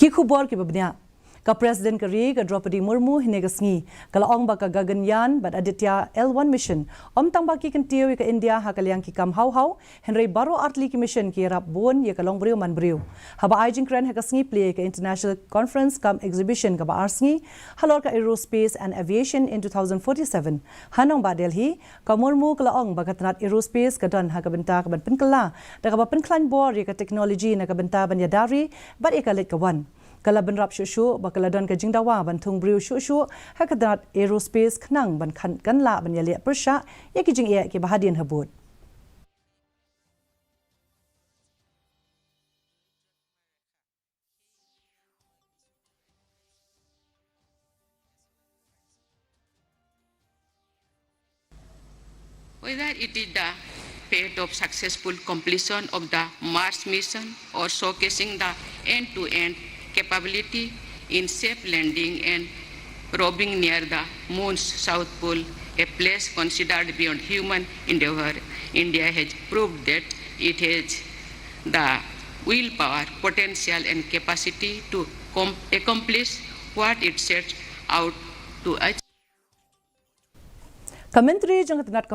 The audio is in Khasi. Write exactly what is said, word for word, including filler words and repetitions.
Ki khubor kiba bniah. Ka President ka ri ka Droupadi Murmu hynne ka sngi ka la ong ba ka Gaganyaan bad Aditya L one mission ym tang ba ki kyntiew ïa ka India ha ka liang ki kam hawhaw, hynrei baroh artylli ki mission ki ïarap bun ïa ka longbriew manbriew. Haba ai jingkren ha ka sngi plie ka International Conference cum Exhibition kaba ar sngi halor ka Aerospace and Aviation in two thousand forty-seven ha nongbah Delhi, ka Murmu ka la ong ba ka tnat aerospace ka don ha ka bynta ka ban pynkylla da kaba pynkhlaiñ bor ïa ka technology na ka bynta ban ïada ri bad ïa ka leit ka wan. Ka la bynrap shuh shuh ba ka la don ka jingdawa ban thung briew shuh shuh ha ka tnat aerospace khnang ban kan lah ban ïaleh pyrshah ïa ki jingeh kiba hadien habud. Whether it is the fate of successful completion of the Mars mission or showcasing the end-to-end capability in safe landing and roving near the moon's south pole, a place considered beyond human endeavor, India has proved that it has the willpower, potential and capacity to com- accomplish what it sets out to achieve. Ka Myntri jong ka tnat ka